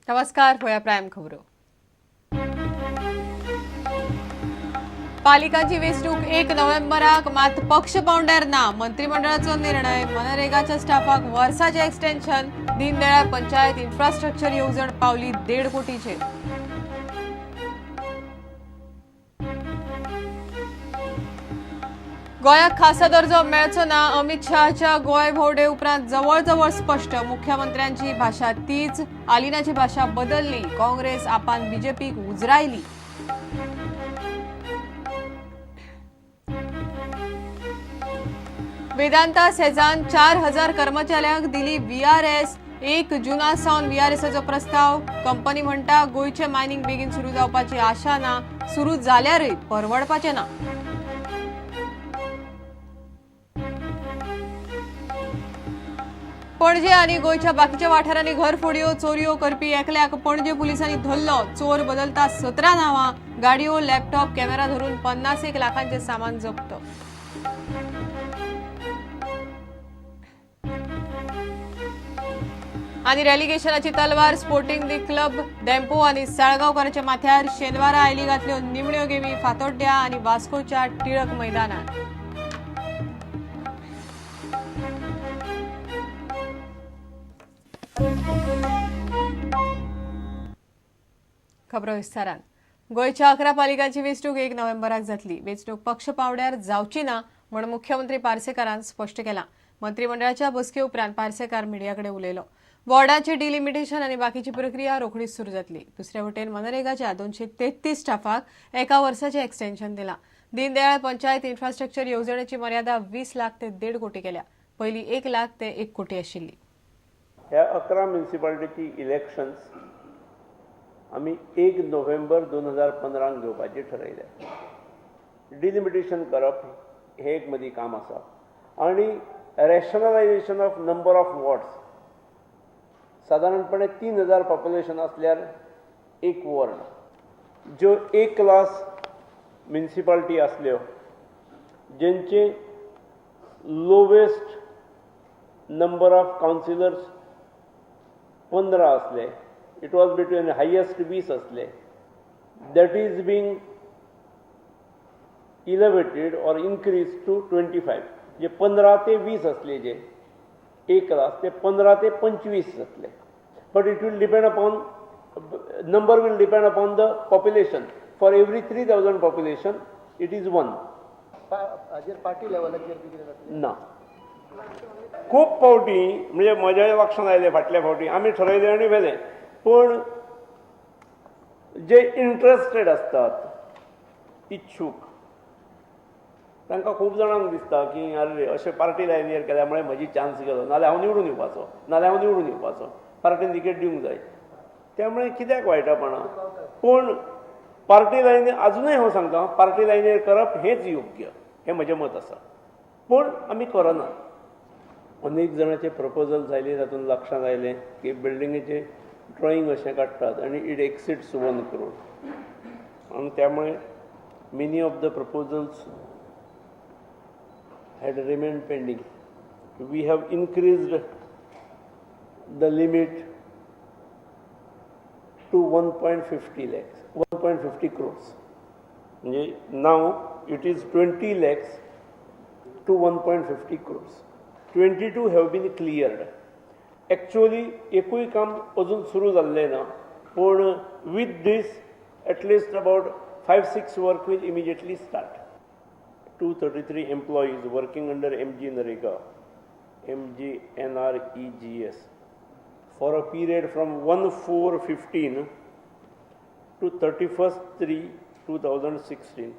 नमस्कार, होया प्रायम खबरो. पालिकांची वेंचणूक 1 नोव्हेंबराक, मात पक्ष पावंड्यार ना. मंत्रिमंडळाचो निर्णय. मनरेगाच्या स्टाफाक वर्साचें एक्सटेन्शन. दीनदयाळ पंचायत इन्फ्रास्ट्रक्चर येवजण पावली 1.5 कोटीचेर. गोंयाक खासा दर्जो मेळचो ना. अमित शहाच्या गोंय भोंवडे उपरांत जवळजवळ स्पश्ट. मुख्यमंत्र्यांची भाशा तीच, आलिनाची भाशा बदलली. काँग्रेस आपान बीजेपीक उजरायली. वेदांता सेजान 4000 कर्मचाऱ्यांक दिली व्हीआरएस. 1 जुना सावन व्हीआरएसाचो प्रस्ताव. कंपनी म्हणटा गोंयचें मायनिंग बेगीन सुरू जावपाची आशा ना, सुरू जाल्यारय परवडपाचें ना. पणजे आनी गोंयच्या बाकीच्या वाठारांनी घरफोडयो चोरयो करपी एकल्याक पणजे पुलिसांनी धरलो. चोर बदलता 17 नांवां, गाडयो, लॅपटॉप, कॅमेरा धरून 50 लाखांचे सामान जप्त. आनी रेलिगेशनाची तलवार स्पोर्टिंग दी क्लब डेम्पो आनी साळगांवकाराच्या माथ्यार. शेनवारा आयली घातल्यो निमण्यो गेमी फातोड्ड्या आनी वास्कोच्या टिळक मैदानार. खबरो विस्तारान. गोंयच्या 11 पालिकांची वेंचणूक 1 नोव्हेंबराक जातली. वेंचणूक पक्ष पावंड्यार जावची ना म्हूण मुख्यमंत्री पार्सेकारान स्पश्ट केलां. मंत्रिमंडळाच्या बसके उपरांत पार्सेकार मिडिया कडेन उलयलो. वॉर्डाचे डिलिमिटेशन आनी बाकीची प्रक्रिया रोखडीच सुरू जातली. दुसरे वटेन मनरेगाच्या 233 स्टाफाक 1 वर्साचें एक्सटेन्शन दिलां. दीनदयाळ पंचायत इन्फ्रास्ट्रक्चर येवजणेची मर्यादा 20 लाख ते 1.5 कोटी केल्या. पयलीं 1 लाख ते 1 कोटी आशिल्ली. ह्या 11 म्युनिसिपालिटीची इलेक्शन्स आमी 1 नोव्हेंबर 2015 घेवपाची ठरयल्या. डिलिमिटेशन करप हें एक मदीं काम आसा आनी rationalisation of number of wards. सादारणपणे 3000 population आसल्यार 1 वॉर्ड. ज्यो 1 क्लास म्युनिसिपालिटी आसल्यो जेंचे लोवेस्ट नंबर ऑफ कावन्सिलर्स 15 असले, it was between highest 20 असले, that is being elevated or increase to 25. जे 15 ते 20 असले, जे 1 क्लास, ते 15 ते 25 जातले. But it will depend upon number, will depend upon the population. For every 3000 population it is 1. Party लेवलाचेर बी कितें जातलें ना. खूब फावटी म्हणजे म्हज्या लक्षांत आयलें, फाटल्या फावटी आमी ठरयलें आनी व्हेलें, पूण जे इंट्रस्टेड आसतात, इच्छूक, तांकां खूब जाणांक दिसता की अरे अशें पार्टी लायनीर केल्या मुळे म्हजी चान्स गेलो, नाल्यार हांव निवडून येवपाचो, नाल्यार हांव निवडून येवपाचो, पार्टीन तिकेट दिवंक जाय. त्यामुळे कित्याक वायटपणां, पूण पार्टी लायनीर अजुनूय हांव सांगता, पार्टी लायनीर करप हेंच योग्य हें म्हजें मत आसा, पूण आमी करना. अनेक जाणांचे प्रपोजल्स आयले, तातूंत लक्षांत आयलें की बिल्डिंगेचें ड्रॉइंग अशें काडटात आनी it exceeds 1 crore आनी त्यामुळे many of the proposals had remained pending. We have increased the limit to 1.50 lakhs, 1.50 crores. म्हणजे now it is 20 lakhs to 1.50 crores. 22 have been cleared. Actually एकूय काम अजून सुरू जाल्लें ना, पूण with this at least about 5-6 work will immediately start. 233 employees working under MG NREGA, MGNREGS for a period from 1/4/15 to 31/3/2016.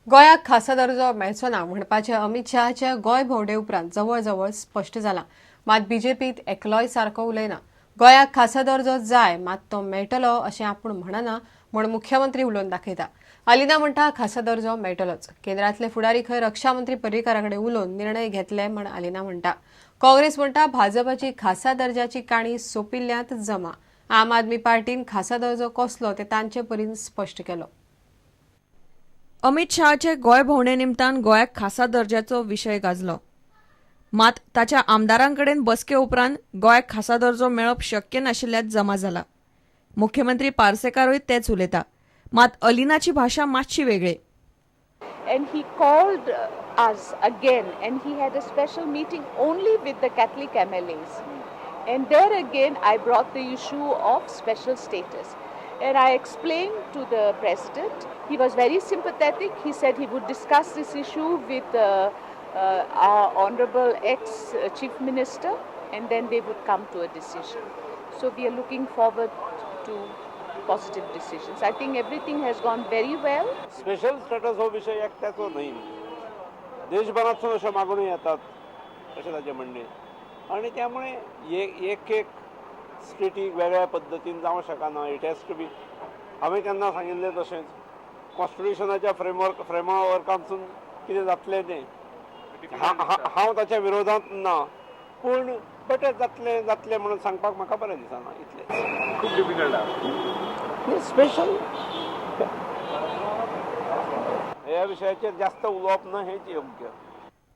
गोंयाक खासा दर्जो मेळचो ना म्हणपाचें अमित शहाच्या गोंय भोंवडे उपरांत जवळजवळ स्पश्ट जालां. मात बीजेपीत एकलोय सारको उलयना. गोंयाक खासा दर्जो जाय, मात तो मेळटलो अशें आपूण म्हणना म्हूण मुख्यमंत्री उलोवन दाखयता. आलिना म्हणटा खासा दर्जो मेळटलोच. केंद्रांतले फुडारी खंय रक्षा मंत्री पर्रीकारा कडेन उलोवन निर्णय घेतले म्हण आलिना म्हणटा. काँग्रेस म्हणटा भाजपाची खासा दर्जाची काणी सोंपिल्ल्यांत जमा. आम आदमी पार्टीन खासा दर्जो कसलो ते तांचे परीन स्पश्ट केलो. अमित शहाचे गोंय भोंवडे निमतान गोंयाक खासा दर्जाचो विशय गाजलो. मात ताच्या आमदारांकडेन बसके उपरांत गोंयाक खासा दर्जो मेळप शक्य नाशिल्ल्यात जमा जाला. मुख्यमंत्री पार्सेकारूय तेच उलयता, मात अलिनाची भाशा मातशी वेगळी. And he called us again and he had a special meeting only with the Catholic MLAs. And there again I brought the issue of special status. And I explained to the president. He was very sympathetic. He said he would discuss this issue with our honorable ex-chief minister and then they would come to a decision. So we are looking forward to positive decisions. I think everything has gone very well. Special status हो विशय एकट्याचो न्हय, देशभरांतसून अश्यो मागण्यो येतात अशें ताचें म्हणणें आनी त्यामुळे एक एक स्टेटीक वेगळ्या पद्दतीन जावंक शकना. It has to be, हांवें केन्ना सांगिल्लें तशेंच कॉन्स्टिट्युशनाच्या फ्रेमवर्कांतसून कितें जातलें तें हांव ताच्या विरोधांत ना, पूण बट जातलें जातलें म्हणून सांगपाक म्हाका बरें दिसना, इतलें. खूब डिफिकल्ट आसा स्पेशल ह्या विशयाचेर जास्त उलोवप ना हेच योग्य.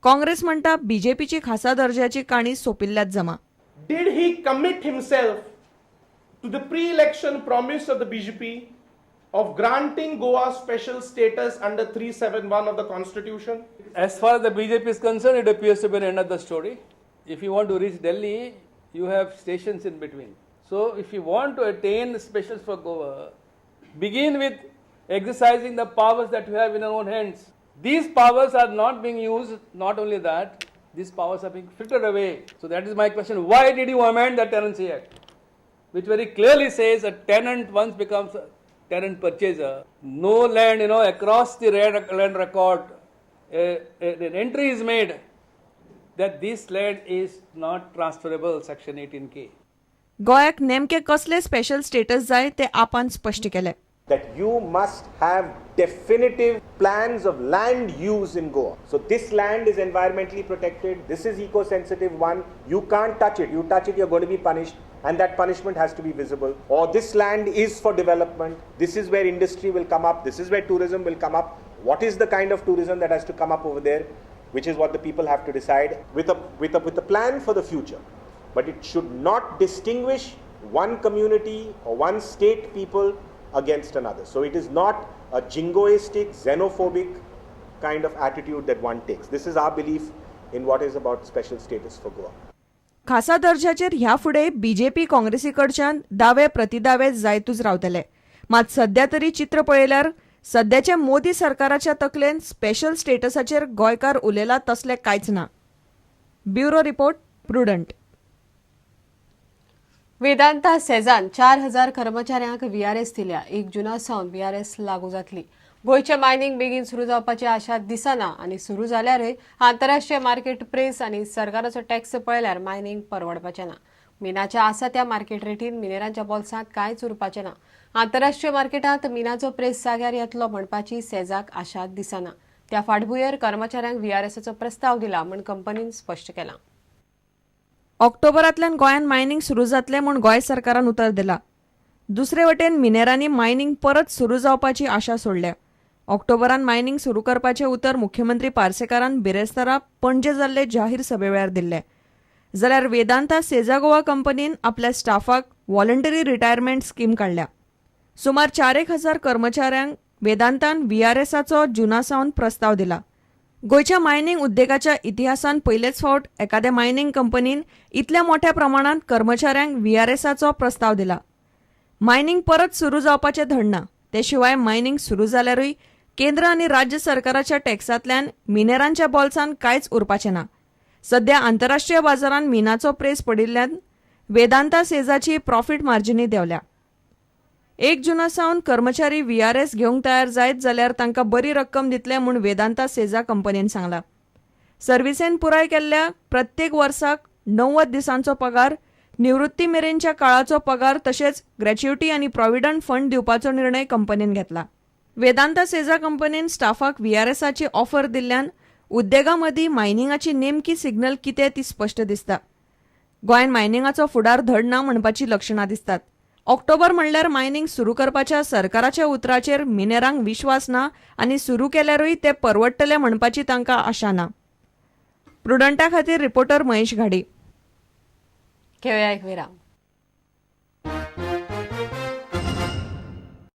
काँग्रेस म्हणटा बीजेपीची खासा दर्जाची काणी सोंपिल्ल्यात जमा. Did he commit himself to the pre-election promise of the BJP of granting Goa special status under 371 of the Constitution? As far as the BJP is concerned, it appears to be an end of the story. If you want to reach Delhi, you have stations in between. So if you want to attain specials for Goa, begin with exercising the powers that you have in your own hands. These powers are not being used. Not only that, these powers are being frittered away. So that is my question. Why did you amend the Tenancy Act, which very clearly says a tenant once becomes a tenant purchaser, no land, you know, across the land record, an entry is made that this land is not transferable, section 18K. गोंयाक नेमके कसले special status जाय ते आपान स्पश्ट केले. That you must have definitive plans of land use in Goa. So this land is environmentally protected, this is eco-sensitive one, you can't touch it, you touch it you're going to be punished, and that punishment has to be visible. Or this land is for development, this is where industry will come up, this is where tourism will come up. What is the kind of tourism that has to come up over there, which is what the people have to decide with a plan for the future. But it should not distinguish one community or one state people against another. So it is not a jingoistic, xenophobic kind of attitude that one takes. This is our belief in what is about special status for Goa. खासा दर्जाचेर ह्या फुडें BJP काँग्रेसी कडच्यान दावे प्रतिदावे जायतूच रावतले. मात सध्या तरी चित्र पळयल्यार सध्याच्या मोदी सरकाराच्या तकलेन स्पेशल स्टेटसाचेर गोंयकार उलयला तसले कांयच ना. Bureau report, Prudent. Vedanta सेजान 4000 कर्मचाऱ्यांक व्हीआरएस दिल्या. 1 जुना सावन व्हीआरएस लागू जातली. गोंयचें मायनिंग बेगीन सुरू जावपाची आशा दिसना आनी सुरू जाल्यारय आंतरराष्ट्रीय मार्केट प्रेस आनी सरकाराचो टॅक्स पळयल्यार मायनिंग परवडपाचें ना. मिनाच्या आसा त्या मार्केट रेटीन मिनेरांच्या बोल्सांत कांयच उरपाचें ना. आंतरराष्ट्रीय मार्केटांत मिनाचो प्रेस जाग्यार येतलो म्हणपाची सेजाक आशा दिसना. त्या फाटभुंयेर कर्मचाऱ्यांक व्हीआरएसाचो प्रस्ताव दिला म्हूण कंपनीन स्पश्ट केलां. ऑक्टोबरांतल्यान गोंयांत मायनिंग सुरू जातलें म्हूण गोंय सरकारान उतर दिला. दुसरे वटेन मिनेरांनी मायनिंग परत सुरू जावपाची आशा सोडल्या. ऑक्टोबरान मायनिंग सुरू करपाचें उतर मुख्यमंत्री पार्सेकारान बिरेस्तारा पणजे जाल्ले जाहीर सभे वेळार दिल्लें. जाल्यार वेदांता सेजा गोवा कंपनीन आपल्या स्टाफाक व्हॉलंटरी रिटायरमेंट स्कीम काडल्या. सुमार 4,000 कर्मचाऱ्यांक वेदांतान व्हीआरएसाचो जुना सावन प्रस्ताव दिला. गोंयच्या मायनिंग उद्देगाच्या इतिहासांत पयलेच फावट एखाद्या मायनिंग कंपनीन इतल्या मोठ्या प्रमाणांत कर्मचाऱ्यांक व्हीआरएसाचो प्रस्ताव दिला. मायनिंग परत सुरू जावपाचें धडना. ते शिवाय मायनिंग सुरू जाल्यारूय केंद्र आनी राज्य सरकाराच्या टॅक्सांतल्यान मिनेरांच्या बोल्सांत कांयच उरपाचें ना. सध्या आंतरराष्ट्रीय बाजारांत मिनाचो प्रेस पडिल्ल्यान वेदांता सेजाची प्रॉफिट मार्जिनी देंवल्या. 1 जुना सावन कर्मचारी व्हीआरएस घेवंक तयार जायत जाल्यार तांकां बरी रक्कम दितले म्हूण वेदांता सेजा कंपनीन सांगलां. सर्विसेन पुराय केल्ल्या प्रत्येक वर्साक 90 दिसांचो पगार, निवृत्ती मेरेनच्या काळाचो पगार तशेंच ग्रॅच्युटी आनी प्रॉव्हिडंट फंड दिवपाचो निर्णय कंपनीन घेतला. वेदांता सेजा कंपनीन स्टाफाक व्हीआरएसाची ऑफर दिल्ल्यान उद्देगां मदीं मायनिंगाची नेमकी सिग्नल कितें ती स्पश्ट दिसता. गोंयांत मायनिंगाचो फुडार धड ना म्हणपाची लक्षणां दिसतात. ऑक्टोबर म्हणल्यार मायनिंग सुरू करपाच्या सरकाराच्या उतराचेर मिनेरांक विश्वास ना आनी सुरू केल्यारूय ते परवडटले म्हणपाची तांकां आशा ना. प्रुडंटा खातीर रिपोर्टर महेश घाडी. घेवया एक विराम.